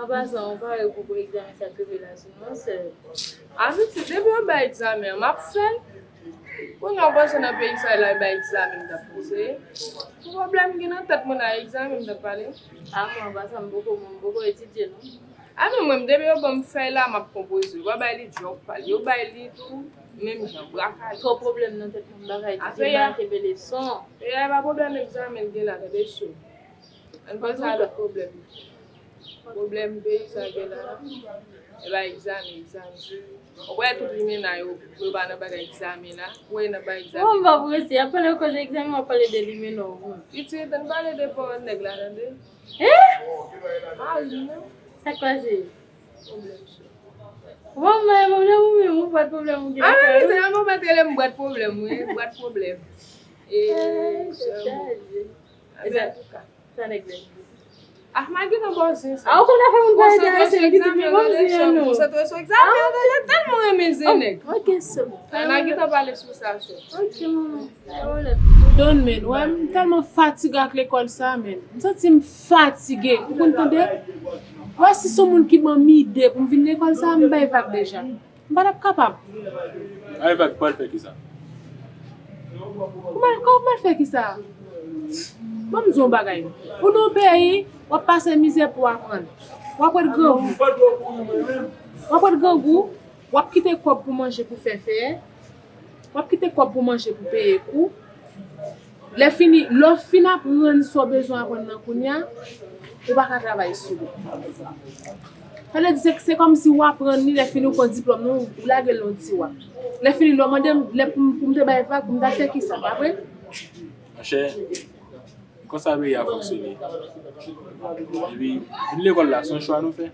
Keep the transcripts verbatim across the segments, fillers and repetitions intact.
Pase, ou pare pou, pou egzamen sa k rive la sou non, sè. A pitit, depi yo bay egzamen an, m ap fè l. Kounye a, w panse nan peyi sa la, yo bay egzamen, m t ap poze? Ki pwoblèm ki nan tèt mwen la, egzamen m t ap pale? A, mwen, an pasan, m poko, m poko etidye, non. A, men mwen, depi yo ban m fèy la, m ap konpoze. Yo pa bay li djòb pa li. Yo bay li tou, menm jan, brakay. Twòp pwoblèm nan tèt mwen, bagay, etidye, bagay, kenbe leson. Peyi a, e pa pwoblèm egzamen l gen la, tande sou. Ann pase a lòt pwoblèm. Pwoblèm peyi sa gen la, e pa egzamen, egzamen. Ou wè tout limena yo, yo pa nan bagay egzamen la. Ou wè nan bagay egzamen. Bon, m pa prese, y ap pale koze egzamen, w ap pale de limena w. Pitit, ann pale de pawòl nèg la, tande. Hein? Mari m nan. Sa k pase? Pwoblèm sou. Bon, men pwoblèm ou menm, ou pa t pwoblèm ou gen. A, men se yon mwen pa t rele m bwat pwoblèm, wi, bwat pwoblèm. E, sè mwen. Sa nèg la di. Ah, m a gentan ba w zen sa. Ah, ou konn afè moun pa enterese m, pitit, men ban m zen an non. Konsantre sou egzamen an, tande, tèlman renmen zen nèg. Ok, se bon. N a gentan pale sou sa, sè. Ok, manman. Donn men, wè, m tèlman fatige ak lekòl sa, men. M santi m fatige. Ou konn tande? Wè, si se yon moun ki ban m ide pou m vin lekòl sa, m bay vag deja. M pa t ap kapab. Ay, vag, pral fè kisa? Kòman, kòman fè kisa? Ban m di w yon bagay. Ou nan yon peyi, w ap pase mizè pou w aprann. W ap ret grangou. W ap ret grangou, w ap kite kòb pou manje pou fè fè. W ap kite kòb pou manje pou peye kou. Lè fini, lè w fin aprann sa w bezwen aprann nan kounye a, ou pa ka travay sou li. Sa vle di, se, se kòmsi w aprann li, lè fini w pran diplòm nan, ou lage l nan yon tiwa. Lè fini, lè w mande m, lè pou m, pou m te bay vag, pou m ta fè kisa, pa vre? Monchè, konsa peyi a fonksyone. Epi, vin lekòl la, se yon chwa nou fè.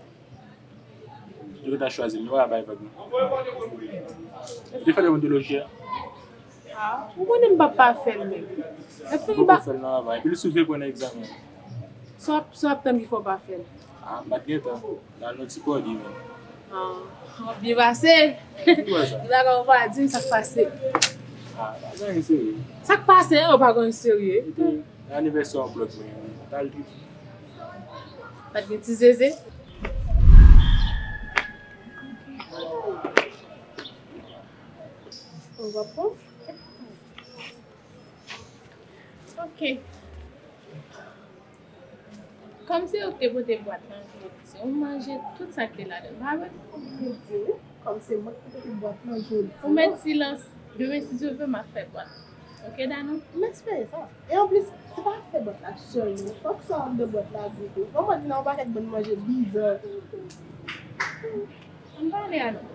Yo gentan chwazi m, yo pa bay vag non. Yo te fè l odontoloji a. Ah, ou konnen m p ap pa fè l menm. Lè fini ou poko ba fè l nan avan. Epi li sou vle pran nan egzamen. Sa w ap, sa w ap tann ki fè w pa fè l? Ah, m pa t gentan. Nan yon ti kòdi menm. Ah, w ap byen pase. Ou wè sa? Di bagay ou pa di m sa k pase. Ah, pa gen anyen serye. Sa k pase an, pa gen anyen serye. Anivèsè yon blòd mwen, m t al tou. Pa t gen ti zeze? Ou va pran? Ok. Kòm se ou ki te pote bwat lan jodi, ou manje tout sa ki te ladan l, pa vre? Ou di wi, kòm se mwen ki te pote bwat lan jodi. Ou met silans, demen si Dye vle, m ap fè bwat. Ok, Danou? M espere sa. E anplis, se pa fè bwat la sèlman. Fòk sa anndan bwat la gou tou. Kòman di nan yon pakèt bann manje bizar. Ann pale a non.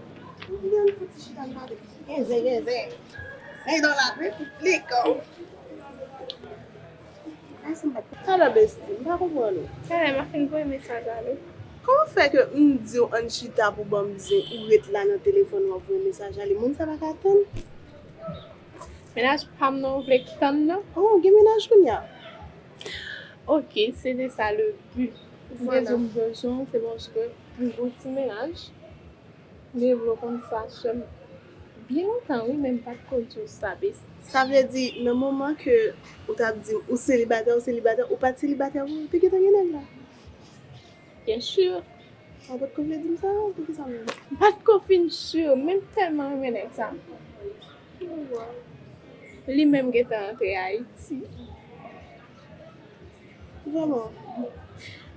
Ou vle ann fouti chita n pale. Genzen, genzen. Senk dola, wi, pou pli kò. Talè, bestie, m pa konprann ou. Talè, m ap fin voye mesaj ale. Kòman fè ke m di w ann chita pou ban m zen, ou ret la nan telefòn w ap voye mesaj ale? Moun sa pa ka tann. Mennaj pa m nan ou vle k tann nan? Oh, ou gen mennaj kounye a? Ok, se te sa le but. Vwala. Rezon m bezwen w, se paske m gon ti mennaj. M te vle w konn sa, sè m. Byen lontan, wi, men m pa t ko di w sa, besti. Sa vle di, nan moman ke ou t ap di m ou selibatè, ou selibatè, ou pa t selibatè, ou te gentan gen nèg la? Byen si. Ou pa t ko vle di m sa, poukisa menm? M pa t ko fin si, men m tèlman renmen nèg sa. Li menm gentan rantre Ayiti. Vrèman.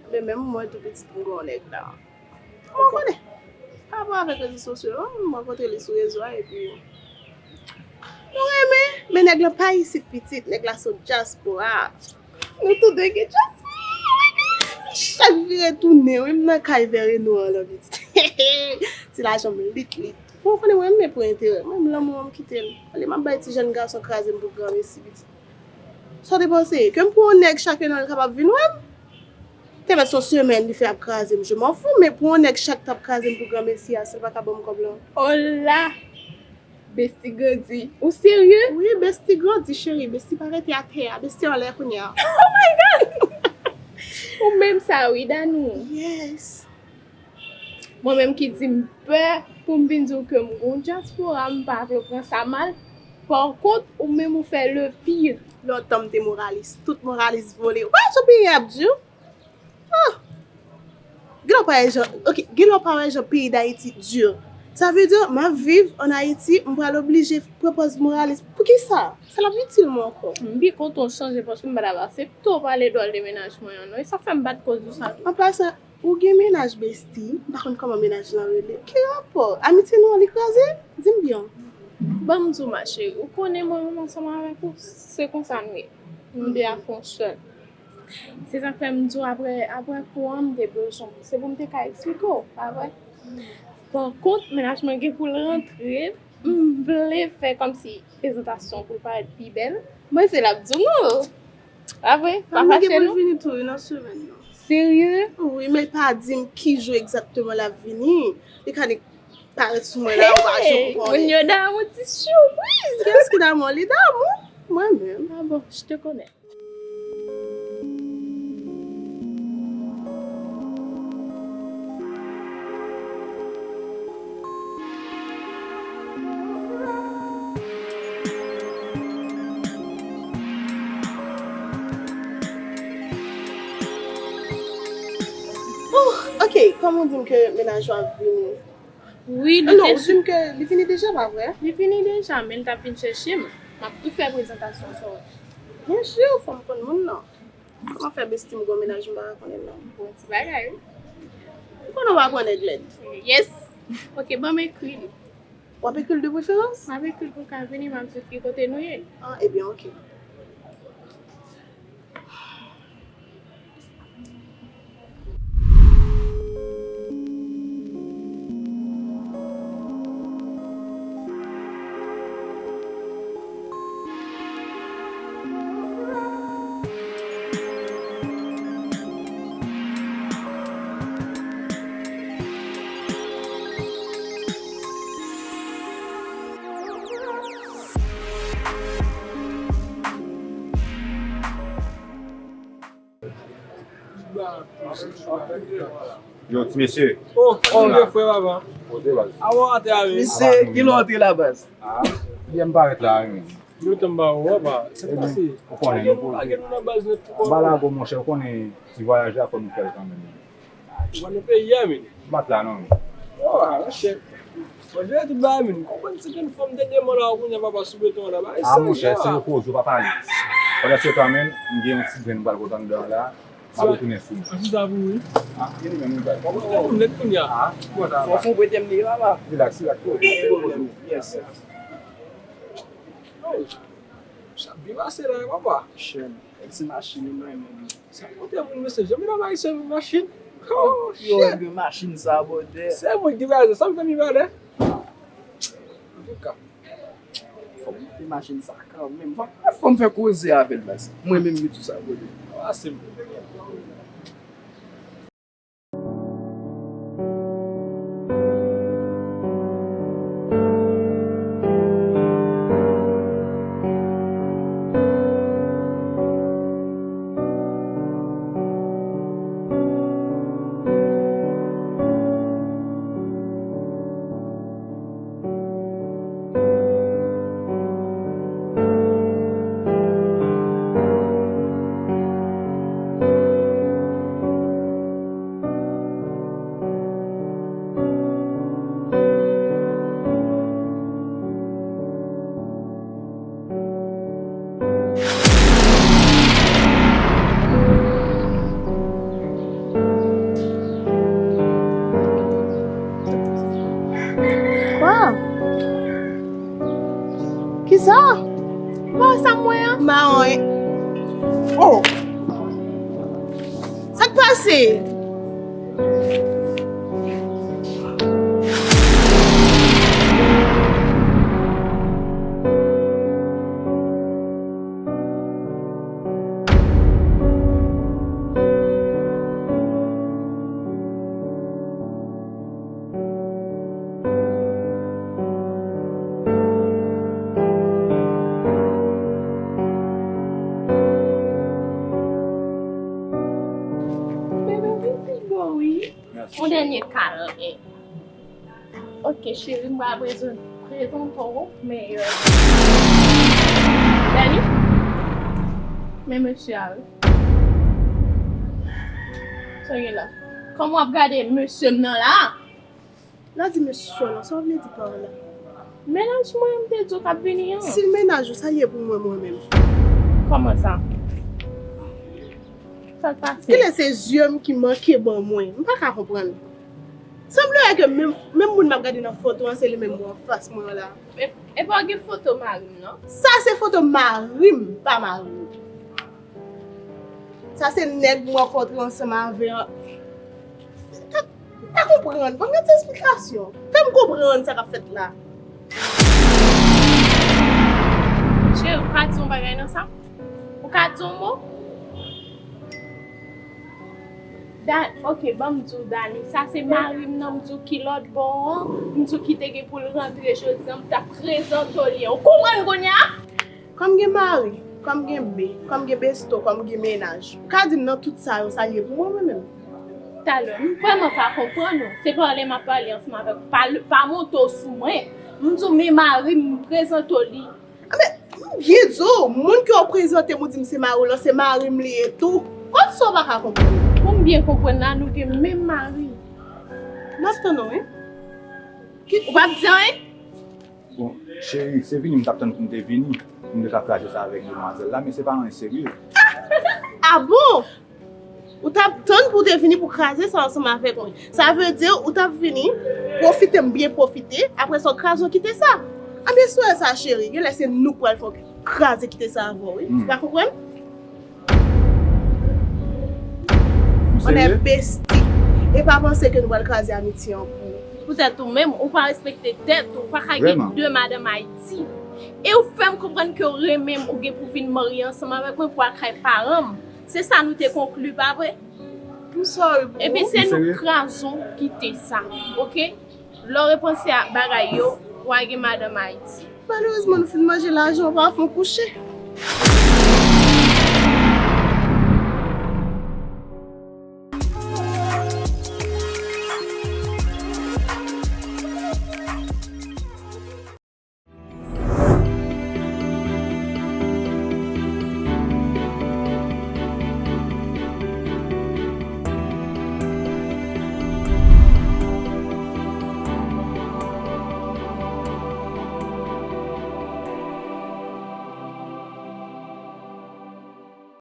Men menm mwen tou pitit m gon nèg la. Mwen konnen. Pa rapò avèk rezo sosyo, non, m rankontre li sou rezo a, epi nou renmen, men nèg la pa isit pitit, nèg la sot dyaspora. Nou tou de gen dyaspora, oh my God! Chak vire tounen, wi, m nan kay Vè Reno an lan pitit. Ti lajan m lit, lit. Bon, ou konnen mwen, m renmen pran enterè. Mwen, m lanmou an, m kite l. Ale, m ap bay ti jèn gason kraze m pou granmesi, pitit. Sa w te panse? Ke m pran yon nèg chak yon an, l kapab vin wè m? Te mèt se yon semèn li fè ap kraze m, je m'en fous, men pran yon nèg chak t ap kraze m pou granmesi a, si l pa ka ban m kòb lan. Hola! Besti grandi. Ou serye? Wi, besti grandi, cheri. Besti pa rete atè a. Besti anlè kounye a. Oh my God! Ou menm sa, wi, Danou. Yes. Mwen menm ki di m pè pou m vin di w ke m gon dyaspora, m pa vle w pran sa mal. Pa kont, ou menm ou fè le pire. Lontan m te moralis. Tout moralis vole. Ou pa wè jan peyi a ap di w? Ah! Gen lè w pa wè jan, ok, gen lè w pa wè jan peyi Dayiti di. Sa vle di, m ap viv ann Ayiti, m pral oblije pran pòz moralis. Poukisa? Sa l ap itil mwen ankò. M pi kontan w chanje paske m pa t ap aksepte w pale dwòl de mennaj mwen an non. E sa fè m bat koz ou sa tou. An pasan, ou gen mennaj besti, m pa konn kòman mennaj lan rele. Ki rapò? Amitye nou an li kraze? Di m byen. Ban m di w ma cheri, ou konnen mwen menm ansanm avèk ou, se konsa nou ye. Nou de a fè yon sèl. Se sa k fè m di w apre, apre kou an, m te bezwen w. Se pou m te ka eksplike w, pa vre? Pa kont, mennaj mwen gen pou l rantre, m vle fè kòmsi prezantasyon pou l parèt pi bèl. Mwen se l ap di w non. Pa vre? Pa fache non. Vini tou wi nan semèn nan. Serye? Wi, men l pa di m ki jou egzakteman l ap vini. Li ka nik parèt sou mwen la, ou pa janm konnen. Moun yo damou ti sipriz. Kiyès ki damou? Li damou. Mwen menm. Ah bon, je te connais. Oh, ok, kòman w di m ke mennaj ou ap vini? Wi, li te... Non, ou di m ke li vini deja, pa vre? Li vini deja, men li t ap vin chèche m. M ap tou fè prezantasyon sa w wè. Byen si, fò m konn moun nan. Kòman fè besti m gon mennaj m pa ka konnen l non? Bon ti bagay wi. M konnen w pa pran nèg lèd. Yes. Ok, ban m ekri li. W ap ekri l de preferans? M ap ekri l pou l ka vini, m ap di l ki kote nou ye. Ah, ebyen, ok. Yo, ti mesye. Oh, oh, frè papa. Kote baz? Avan w antre a wi. Misye, kilè w antre la baz? Ah, byen m parèt la wi. Yo tann ba ou, papa. Sa k pase? Ou konnen nou poze. Lage nou nan baz nèt tou. Balago monchè, ou konnen ti vwayaj la fò nou fè l kanmenm. Ou pa nan peyi a, men. Bat la non. Oh, ah, monchè. Bon, jere tout bagay, men. Konprann se gen fanm dènyèman la, kounye a papa sou beton an la, bagay serye. Ah, monchè, se yo koze, ou pa pale. Pandan se tan, men, m gen yon ti grenn m pral pote anndan la. M ap retounen sou ou. Ti sa pou ou, wi. Ah, gen li menm, wi, bay. Ou te pou m nèt kounye a. Ah, bon, sa va. Fò, fò w prete m li, papa. Relax, relax, relax. Yes. Oh, sa byen pase la, papa. Chèn, ti machin, mwen menm. Sa kote moun mesye, janm nan bay se machin. Oh, yo shit. Gen machin sa, bòdè. Se mwen ki bay sa, sa m fè mi valè. Antouka, fò m monte machin sa kanmenm. Fò, fò m fè koze avè l, baz. Mwen menm ki di sa, bòdè. Ah, se bon. Waw! Kisa? Waw, sa m wè an? Mawon, wi. Oh! Sa k pase? Bebe, vin pi bò, wi. Mèsi, cheri. Yon dènye kalè. Ok, cheri, m pral prezan-, prezante w meyè. Dani, men mesye a, wi. Sa gen la? Kòman w ap gade mesye m nan la? La di mesye w lan, sa w vle di pa w la? Mennaj mwen, m te di w k ap vini an. Si l mennaj ou, sa l ye pou mwen, mwen menm? Kòman sa? Sa k pase? Genlè se zye m ki manke ban mwen. M pa ka konprann. Sanble ke menm, menm moun m ap gade nan foto an, se li menm mwen anfas mwen an la. E, e pa w gen foto mari m, non? Sa se foto mari m, pa mari w. Sa se nèg m rankontre ansanm avè an. Pa konprann, ban m yon ti esplikasyon. Fè m konprann sa k ap fèt la. Cheri, ou ka di yon bagay nan sa? Ou ka di yon mo? Da, ok, ban m di w, Dani, sa se mari m nan, m di w ki lòt bò an, m di w ki te gen pou l rantre jodi an, m t ap prezante w li. Ou konprann kounye a? Kòm gen mari, kòm gen be, kòm gen besto, kòm gen mennaj. Ou ka di m nan tout sa yo, sa l ye pou mwen, mwen menm? Talè, m vrèman pa konprann ou. Se pale m ap pale ansanm avèk ou. Pa, pa monte w sou mwen. M di w, men mari m, m prezante w li. Anben, m byen di w, moun ke w prezante m, ou di m se mari w lan, se mari m li ye tou. Kot sa w pa ka konprann? Pou m byen konprann la, nou gen menm mari. M ap tann ou, wi. Ou p ap di anyen? Bon, cheri, se vini m t ap tann pou m te vini, pou m te ka kraze sa avèk demwazèl la, men se pa anyen serye. Ah bon? Ou t ap tann pou w te vini pou kraze sa ansanm avèk mwen. Sa vle di ou t ap vini, pwofite m byen pwofite, apre sa w kraze w kite sa. Anben, sou sa, cheri, genlè se nou k pral fè w kraze kite sa avè w, wi. Hmm. Ou pa konprann? Ou serye? On est bestie. E pa panse ke nou pral kraze amitye an pou. Poutèt ou menm, ou pa respekte tèt ou, ou pa ka gen de madanm Ayiti. E ou fè m konprann ke w renmen m, ou gen pou vin marye ansanm avèk mwen pou al kay paran m. Se sa nou te konkli, pa vre? I'm sorry, boo. Epi se nou k kraze w kite sa, ok? Lè w repanse a bagay yo, w a gen madanm Ayiti. Malerezman, nou fin manje lajan, w pa fè w kouche.